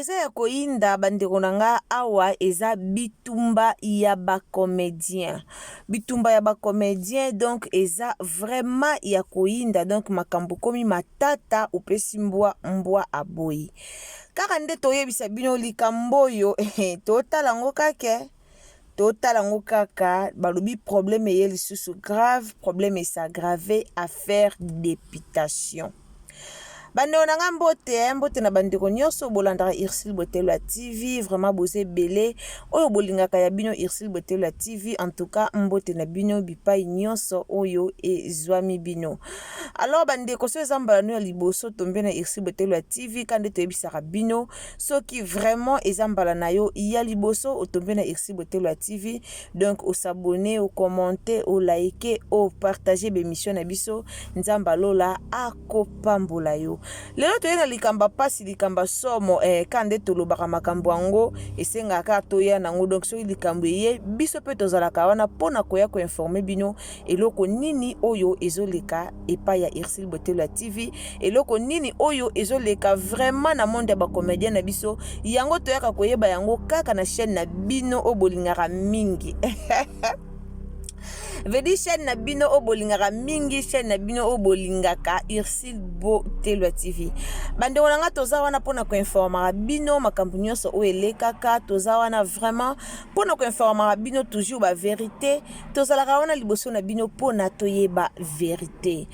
Eza ya koyinda bandeko na nga, awa eza bitumba ya ba comedien, bitumba ya ba comedien donc eza vraiment ya koyinda. Donc makambo ekomi matata, opesi mbwa, mbwa aboyi. Kaka nde toyebisa bino likambo oyo, totala yango kaka, totala yango kaka. Balobi problème eye lisusu grave, problème es'aggrave, affaire députation. Bandeko na nga, mbote, mbote na bandeko nyonso bolandaka Ursule Botelo ya TV. Vraiment boza ebele oyo bolingaka ya bino Ursule Botelo ya TV. En tout cas, mbote na bino bipai nyonso oyo ezwami bino. Alors bandeko, so eza mbala no ya liboso tombe na Ursule Botelo ya TV, ka nde toyebisaka bino, soki vraiment eza mbala na yo ya liboso otombe na Ursule Botelo ya TV, donc os'abonner, ocommente, olike, opartage baémission na biso. Nzambe alola akopambola yo. Lelo toye na likambo mpasi, likambo somo. Ka nde tolobaka, makambo yango esengaka kaka toya nango. Donc soki likambo eye, biso mpe tozalaka wana mpona koya koinformer bino eloko nini oyo ezoleka epai ya Ursule Botelo ya TV, eloko nini oyo ezoleka vraiment na monde ya bacomédien na biso. Yango toyaka koyeba yango kaka na chaîne na bino oyo bolingaka mingi, vedi chaîne na bino oyo bolingaka mingi, chaîne na bino oyo bolingaka, Ursule Botelwa TV. Bandeko na nga, toza wana mpona koinformaka bino makambo nyonso oyo elekaka. Toza wana vraiment mpona koinformaka bino toujours bavérité. Tozalaka wana liboso na bino mpona toyeba vérité.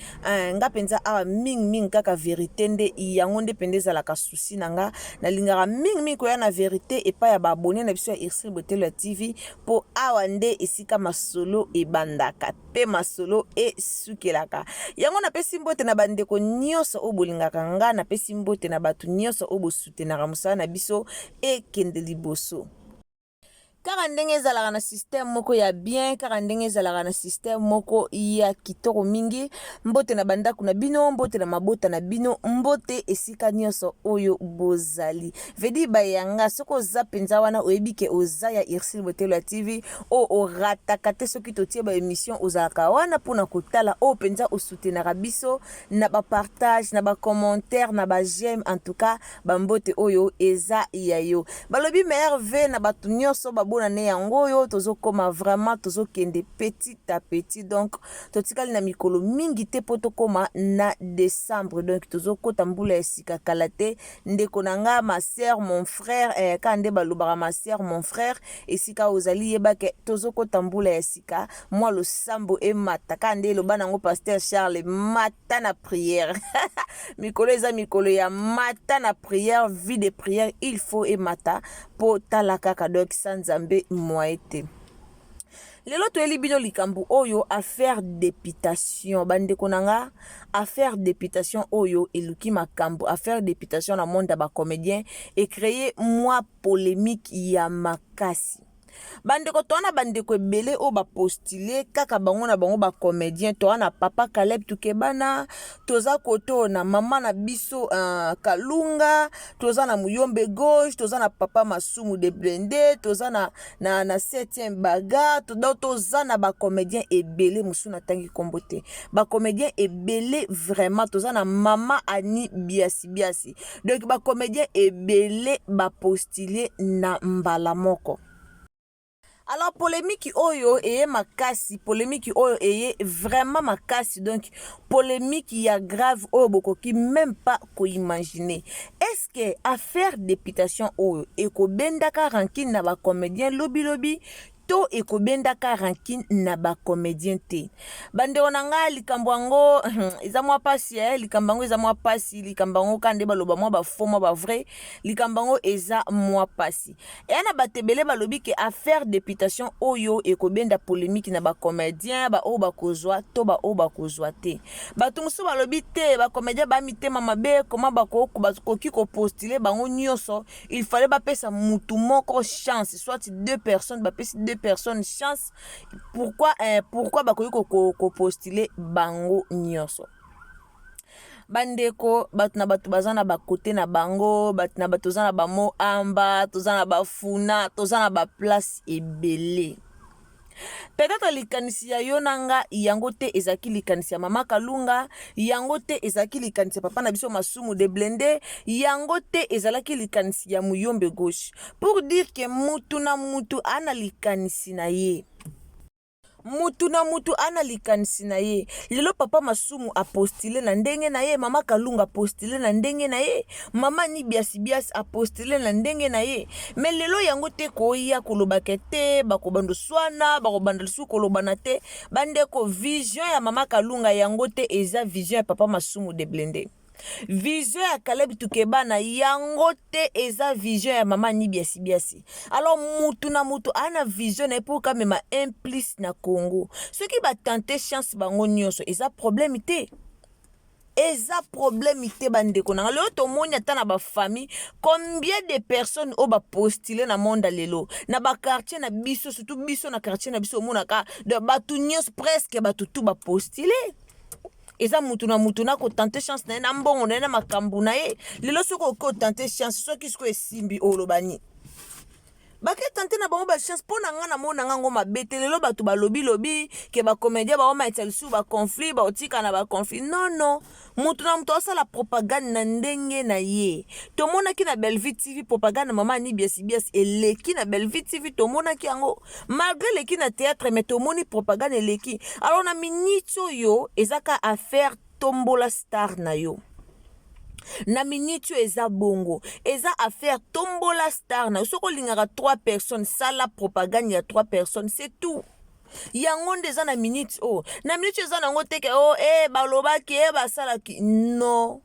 Nga mpenza awa mingimingi kaka vérité nde yango nde mpenza ezalaka souci na nga. Nalingaka mingimingi koya na vérité epai ya baabonnés na biso ya Ursule Botelo ya TV, mpo awa nde esika masolo ebandaka mpe masolo esukelaka. Yango napesi mbote na bandeko nyonso oyo bolingaka nga, napesi mbote na bato nyonso oyo bosutenaka mosala na biso ekende liboso, kaka ndenge ezalaka na système moko ya bien, kaka ndenge ezalaka na système moko ya kitoko mingi. Mbote na bandako na bino, mbote na mabota na bino, mbote esika nyonso oyo bozali. Vedi bayanga, soki oza mpenza wana, oyebi ke oza ya Ursule Botelo ya TV oyo orataka te. Soki totie baémission, ozalaka wana mpona kotala. Oyo mpenza osutenaka biso na bapartage, na bacommentaire, na baj'aime. En tout cas, bambote oyo eza ya yo. Balobi meilleurs vœux na bato nyonso babonane. Yango oyo tozokoma vraiment, tozokende petit à petit. Donc totikali na mikolo mingi te mpo tokóma na décembre. Donc tozokɔta mbula ya sika kala te. Ndeko na nga, ma sœur, mon frère, kaka nde balobaka, ma sœur, mon frère, esika ozali, yebake tozokɔta mbula ya sika. Mwa losambo emata, kaka nde eloba nango pasteur Charles, mata na prière. Mikolo eza mikolo ya mata na prière, vie de prière il faut emata, mpo tala kaka, donc sa Nzambe moye te. Lelo toyeli bino likambo oyo, affaire députation. Bandeko na nga, affaire députation oyo eluki makambo. Affaire députation na monde ya bacomédien ecréer mwa polémique ya makasi. Bandeko, toza na bandeko ebele oyo bapostule kaka bango na bango bacomédien. Toza na papa Caleb Tukebana, toza kote oyo na mama na biso Kalunga, toza na Muyombe Gauche, toza na papa Masumu de Blende, toza na 7e bagar. Donc toza na bacomédien ebele mosusu, natangi nkombo te, bacomédien ebele vraiment. Toza na mama Ani Biasi Biasi. Donc bacomédien ebele bapostule na mbala moko. Alors polémique oyo eye makasi, polémique oyo eye vraiment makasi. Donc polémique ya grave oyo bokoki même pas koimaginer. Est-ce que affaire députation oyo ekobendaka rancune na bacomédien lobilobi to ekobendaka rancune na bacomédien te? Bandeko na ngai, likambo yango eza mwa pasi. Likambo yango eza mwa pasi. Likambo yango, ka nde baloba, mwa bafaux, mwa bavrai. Likambo yango eza mwa pasi. Eya na bato ebele balobi ke affaire députation oyo ekobenda polémique na bacomédien, baoyo bakozwa to baoyo bakozwa te. Bato mosusu balobi te, bacomédien bamitema mabe, koma bakoki kopostule bango nyonso? Il fallait bapesa mutu moko chance, soit deux personnes. Bapesi deux personnes chance, pourquoi bakoki kopostule bango nyonso? Bandeko, bato na bato baza na bakote na bango. Bato na bato, toza na bamoamba, toza na bafuna, toza na baplace ebele. Peut-être likanisi ya yo na nga yango te ezalaki likanisi ya mama Kalunga, yango te ezalaki likanisi ya papa na biso Masumu de Blende, yango te ezalaki likanisi ya Muyombe Gauche. Pour dire que mutu na mutu ana likanisi na ye. Mutu na mutu ana likanisi na ye. Lelo papa Masumu apostile na ndenge na ye, mama Kalunga apostile na ndenge na ye, mama ni biasi biasi apostile na ndenge na ye. Mais lelo yango te koya koloba ke te bakobanda swana, bakobanda lisusu kolobana te. Bandeko, vision ya mama Kalunga yango te eza vision ya papa Masumu de Blende. Vision ya Caleb Tukebana yango te eza vision ya mama ni biasi biasi. Alors mutu na mutu ana vision na ye pour kamema un plus na Congo. Soki ba tenter chance bango nyonso eza problème te. Eza problème te bandeko na nga. Lelo tomoni ata na ba famille combien de personnes oyo ba postuler na monde ya lelo na ba quartier na biso, surtout biso na quartier na biso omonaka donc bato nyonso presque bato tout ba postuler. Eza mutu na mutu na kotenter chance na ye na mbongo na ye na makambo na ye. Lelo soki okoki otenter chance, soki sikoyo esimbi, oloba nini? Bake tenter na bango bachance. Mpo na nga, namona nga ngo mabe te. Lelo bato balobi lobi ke bacomédien baomaitisa lisusu baconflit, baotika na baconflit. Non, non, moto na moto asala propagande na ndenge na ye. Tomonaki na Bellevue TV propagande na mama Ani Biasi Biasi eleki na Bellevue TV. Tomonaki yango malgré eleki na théâtre, mais tomoni propagande eleki. Alors na minute oyo eza ka affaire tombola star na yo. Na minute oyo eza bongo, eza affaire tombola star na yo. Soki olingaka 3 personnes, sala propagande ya 3 personnes, c'est tout. Yango nde eza na minute oyo. Na minute oyo eza nango te ke o e balobaki e basalaki. Non,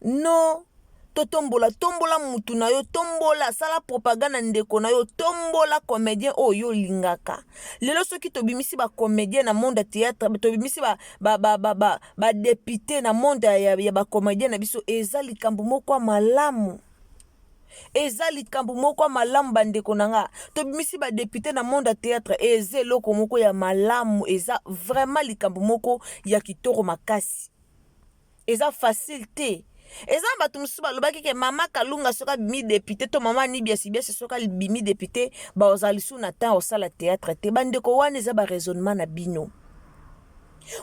non, totombola, tombola mutu na yo, tombola, sala propagande na ndeko na yo, tombola comédien oyo yo olingaka. Lelo soki tobimisi bacomédien na monde ya théâtre, tobimisi badéputé na monde ya bacomédien na biso, eza likambo moko ya malamu, eza likambo moko ya malamu. Bandeko na nga, tobimisi badéputé na monde ya théâtre, eza eloko moko ya malamu, eza vraiment likambo moko ya kitoko makasi. Eza facile te. Eza na bato mosusu balobaki ke mama Kalunga soki abimi député to mama Ani Biasi Biasi soki abimi député, bazala lisusu na temps osala théâtre te. Bandeko, wana eza baraisonnement na bino,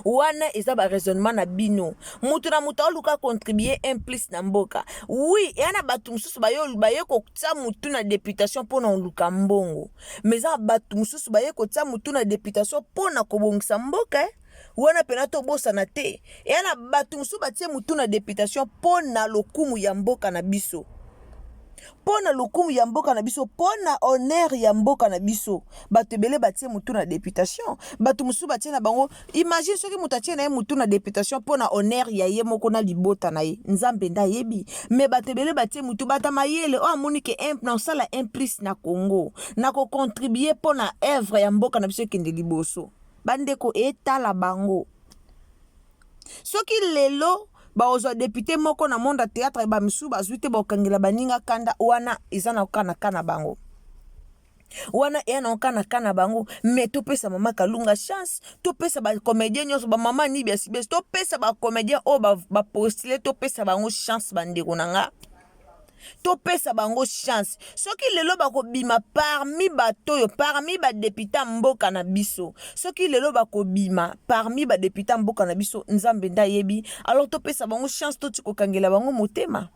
wana eza baraisonnement na bino. Mutu na moto aoluka contribuer un plus na mboka. Oui, eya na bato mosusu baye kotia mutu na députation mpona koluka mbongo, mais eza na bato mosusu baye kotia mutu na députation mpona kobongisa mboka, eh? Wana mpena tobosana te, eya na bato mosusu batie mutu na députation mpo na lokumu ya mboka na biso, mpo na lokumu ya mboka na biso, mpo na honneur ya mboka na biso. Bato ebele batie mutu na députation, bato mosusu batie na bango. Imagine soki moto atie na ye mutu na députation mpo na honneur ya ye moko na libota na ye, Nzambe nde ayebi. Mais bato ebele batie mutu, bata mayele oyo amoni ke na osala un plus na Congo, na kocontribuer mpo na œuvre ya mboka na biso ekende liboso. Bandeko, etala bango. Soki lelo bakozwa député moko na monde ya théâtre, bamisusu bazwi te, bakokangela baninga kanda. Wana eza na kana ka na bango, wana eya na kana ka na bango. Mais topesa mama Kalunga chance, topesa bacomédien nyonso, bamama ni biasi biasi, topesa bacomédien oyo bapostule, topesa bango chance. Bandeko na nga, topesa bango chance. Soki lelo bakobima parmi bato oyo, parmi badéputé ya mboka na biso, soki lelo bakobima parmi badéputé ya mboka na biso, Nzambe nde ayebi. Alors topesa bango chance, toti kokangela bango motema.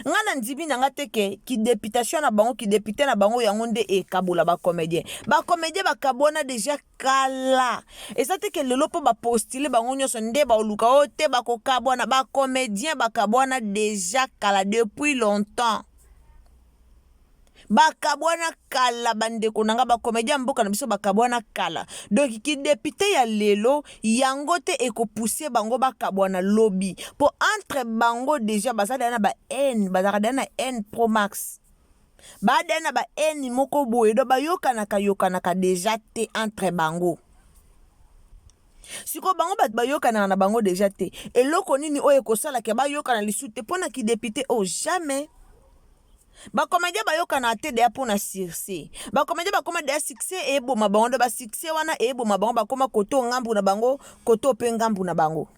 Nga na ndimi na nga te ke kidéputation na bango, kidéputé na bango yango nde ekabola bacomédien. Bacomédien bakabwana déjà kala. Eza te ke lelo mpo bapostule bango nyonso nde baoluka oyo te bakokabwana. Bacomédien bakabwana déjà kala, depuis longtemps bakabwana kala. Bandeko na nga, bacomédien ya mboka na biso bakabwana kala. Donc kidéputé ya lelo yango te ekopousse bango bakabwana lobi, mpo entre bango déjà baza deya na ba haine, bazalaka deya na haine pro max, badeya na ba haine moko boye. Donc bayokanaka yokanaka déjà te entre bango. Sikoyo bango bato bayokanaka na bango déjà te, eloko nini oyo ekosalaka bayokana lisusu te mpo na kidéputé oyo? Jamais. Bacomédien bayokana te deya mpo na succès. Bacomédien bakóma deya, succès eboma bango. Nde basuccès wana eboma bango, bakóma koto ngambu na bango, koto mpe ngambu na bango.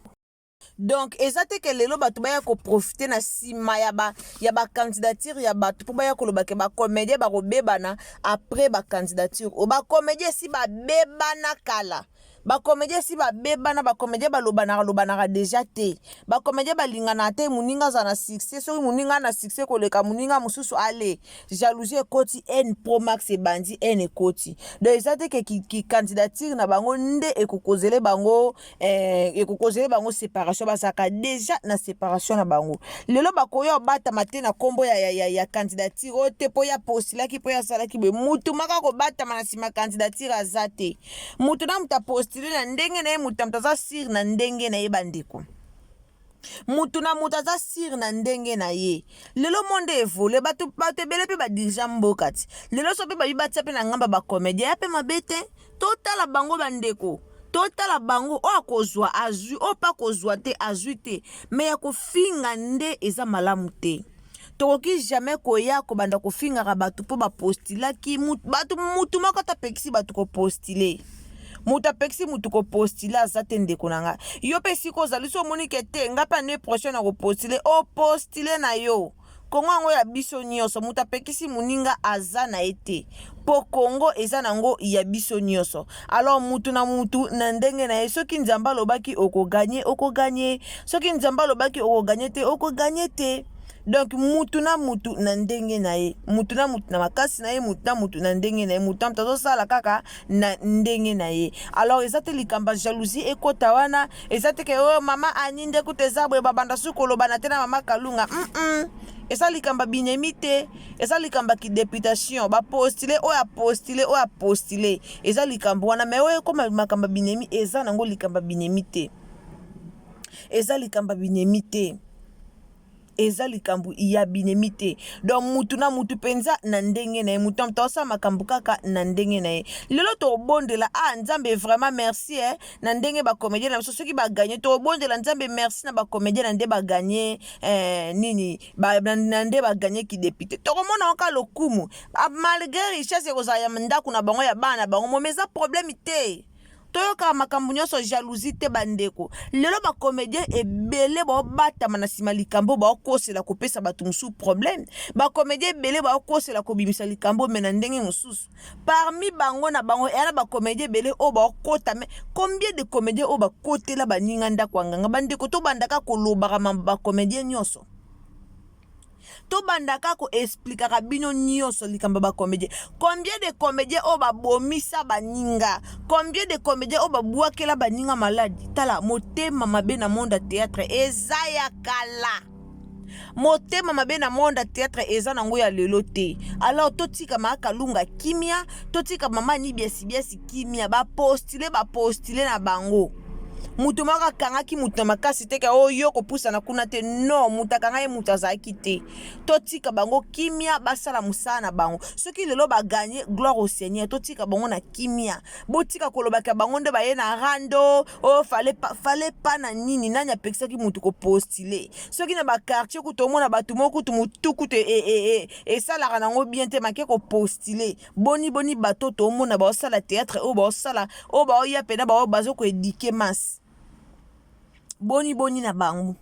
Donc eza te ke lelo bato baya koprofite na nsima ya ba ya bacandidature ya bato mpo baya koloba ke bacomédien bakobebana après bacandidature o bacomédien esi babebana kala. Bacomédien esi babebana, bacomédien balobanaka lobanaka deja te, bacomédien balinganaka te. Moninga aza na succès, soki moninga na succès koleka moninga mosusu, ale jalousie ekoti, haine pro max ebandi, haine ekoti. Donc eza te ke ki candidature na bango nde ekokozele bango, ekokozele bango séparation. Bazalaka déjà na séparation na bango. Lelo bakoya obatama te na nkombo ya candidature oyo te, mpo ya postulaki, mpo ya asalaki boye. Mutu moko kobatama na nsima candidature aza te. Mutu na mutu apostule na ndenge na ye, mutu na mutu aza sûr na ndenge na ye. Bandeko, mutu na mutu aza sûr na ndenge na ye. Lelo monde évolue, bato ebele mpe badirige mboka ti lelo. So mpe babi batia mpe na ngamba bacomédien ya mpe mabe te. Totala bango, bandeko, totala bango. Oyo akozwa azwi, oyo mpe akozwa te azwi te. Me ya kofinga nde eza malamu te. Tokoki jamais koya kobanda kofingaka bato mpo bapostulaki. Bato, mutu moko ata apekisi bato kopostule, moto apekisi motu kopostule aza te. Ndeko na ngai, yo mpe esika ozali, so omoni ke te, ngai mpe année prochaine na kopostule, opostule na yo. Kongo yango ya biso nyonso. Moto apekisi moninga aza na ye te, mpo Kongo eza nango ya biso nyonso. Alors mutu na mutu na ndenge na ye. Soki Nzambe alobaki okoganye, okoganye. Soki Nzambe alobaki okoganye te, okoganye te. Donc mutu na mutu na ndenge na ye, mutu na mutu na makasi na ye, mutu na mutu na ndenge na ye, mutu na mutu azosala kaka na ndenge na ye. Alors eza te likambo ya jalousie ekota wana. Eza te ke oyo mama Ani nde kuta eza boye, babanda su kolobana te na mama Kalunga. Eza likambo ya binemi te, eza likambo ya kidéputation. Bapostule, oyo apostule, oyo apostule, eza likambo wana. Mais oyo ekoma makambo ya binemi, eza nango likambo ya binemi te, eza likambo ya binemi te, eza likambo ya binemi te. Donc mutu na mutu mpenza na ndenge na ye, mutu na mutu asala makambo kaka na ndenge na ye. Lelo tobondela ah Nzambe, vraiment merci na ndenge bacomédien na biso soki baganye. Tobondela Nzambe merci na bacomédien na nde baganye nini na nde baganye kidéputé. Tokomona kaka lokumu malgré richesse ekozala ya ndako na bango, ya bana na bango mome, eza problème te. Toyokaka makambo nyonso jalousie te. Bandeko, lelo bacomédien ebele baobatama na nsima likambo, baokosela kopesa bato mosusu problème. Bacomédien ebele baokosela kobimisa likambo me na ndenge mosusu. Parmi bango na bango eya na bacomédien ebele oyo baokota. Mais combien de comédien oyo bakotela baninga ndako ya nganga? Bandeko, tobandaka kolobaka mambo bacomédien nyonso, tobandaka koexplikaka bino nyonso likambo ya bacomédien. Combien de comédien oyo babomisa baninga? Combien de comédien oyo babwakela baninga maladi? Tala, motema mabe na monde ya théâtre eza ya kala, motema mabe na monde ya théâtre eza nango ya lelo te. Alors totika mama Kalunga kimia, totika mama ni biasibiasi kimia. Bapostule, bapostule na bango. Moto moko akangaki moto na makasi te ke oyo kopusana kuna te. Non, moto akanga ye, moto azalaki te. Totika bango kimia, basala mosala na bango. Soki lelo baganye, gloire au Seigneur. Totika bango na kimia. Botika kolobaka bango nde baye na rando oyo. Fale pa na nini? Nani apekisaki motu kopostule? Soki na baquartier kutu omona bato moko kutu motu kutu esalaka nango bien te, make kopostule. Boni boni bato toomona baosala théâtre oyo, baosala oyo, baoya mpena bao bazokoéduquer masse, boni boni na bango?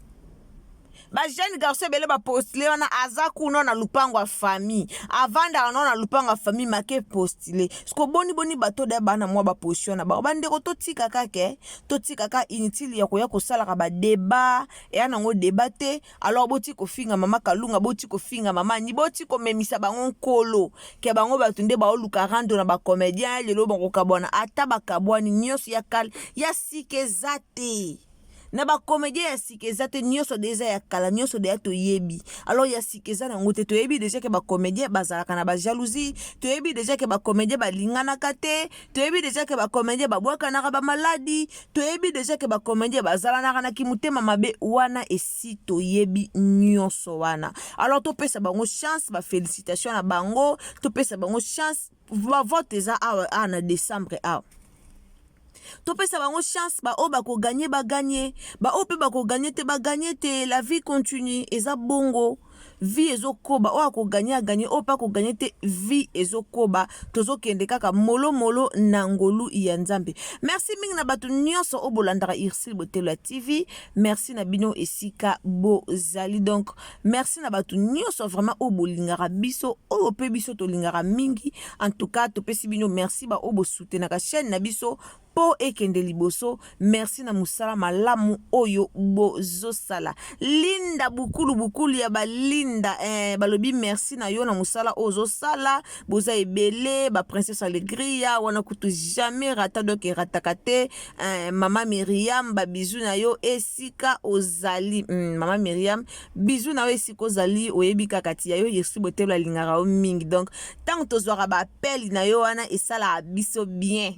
Bajeune garçon ebele bapostule wana, aza kuna na lupango ya famille, avandaka nao na lupango ya famille, make postule siko. Boni boni bato da bana mwa baposition na bango? Bandeko, totika kaka, totika kaka. Inutile ya koya kosalaka badébat, eya nango débat te. Alors boti kofinga mama Kalunga, boti kofinga mama Ni, boti komemisa bango nkolo ke bango bato nde baoluka rando na bacomédien. Lelo bakokabwana, ata bakabwani nyonso ya kala, ya sika eza te. Na bacomédien ya sika eza te, nyonso de eza ya kala, nyonso deya toyebi. Alors ya sika eza nango te. Toyebi déjà ke bacomédien bazalaka na bajalousie, toyebi déjà ke bacomédien balinganaka te, toyebi déjà ke bacomédien babwakanaka bamaladi, toyebi déjà ke bacomédien bazalanaka na kimotema mabe. Wana esi toyebi nyonso wana. Alors topesa bango chance, bafélicitation na bango, topesa bango chance. Bavote eza awa awa na décembre awa. Topesa bango chance. Baoyo bakoganye, baganye. Baoyo mpe bakoganye te, baganye te. La vie continue, eza bongo. Vie ezokoba, oyo akoganye aganye, oyo mpe akoganye te, vie ezokoba, tozokende kaka molo molo na ngolu ya Nzambe. Merci mingi na bato nyonso oyo bolandaka Ursule Botelo ya TV. Merci na bino esika bozali. Donc merci na bato nyonso vraiment oyo bolingaka biso, oyo mpe biso tolingaka mingi. En tout cas topesi bino merci ba oyo bosoutenaka chaîne na biso mpo ekende liboso. Merci na mosala malamu oyo bozosala. Linda Bukulu, Bukulu ya balinda, balobi merci na yo na mosala oyo ozosala. Boza ebele, ba Princesse Alegria wana kutu jamais rata, donc erataka te. Mama Miriam, babizu na yo esika ozali. Mama Miriam, bizu na yo esika ozali, oyebi kaka ti ya yo Ursule Botelo alingaka yo mingi. Donc ntango tozwaka ba appel na yo wana, esalaka biso bien,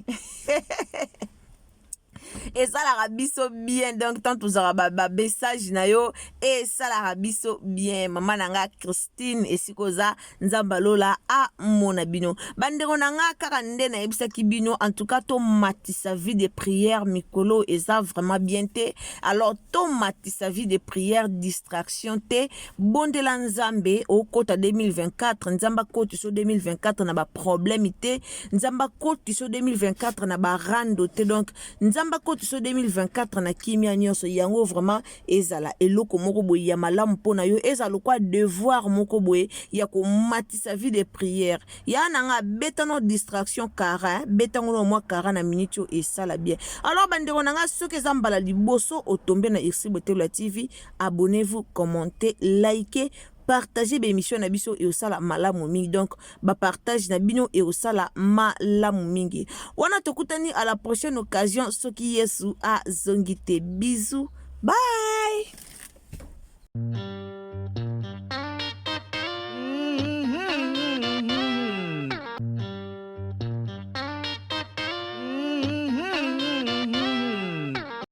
esalaka biso bien. Donc tant tozwaka bamessage na yo, esalaka biso bien. Mama na nga Christine, esika oza, Nzambe alola amona bino. Bandeko na nga, kaka nde nayebisaki bino, en tout cas tomatisa vie de prière. Mikolo eza vraiment bien te, alors tomatisa vie de prière, distraction te. Bondela Nzambe, okota 2024, Nzambe akotisa 2024 na baproblème te, Nzambe akotisa 2024 na barando te. Donc Nzambe akotisa 2024 na kimia nyonso. Yango vraiment ezala eloko moko boye ya malamu mpo na yo, ezala lokwa devoir moko boye ya komatisa vie de prière ya na nga. Beta no distraction kara, betango no mwa kara na minute oyo, esala bien. Alors bandeko na nga, soki eza mbala liboso otombe na Ursule Botelo ya TV, abonnez-vous, commentez, likez, partager baémission na biso, eosala malamu mingi. Donc bapartage na bino eosala malamu mingi. Wana tokutani à la prochaine occasion, soki Yesu azongi te. Bisous, bye.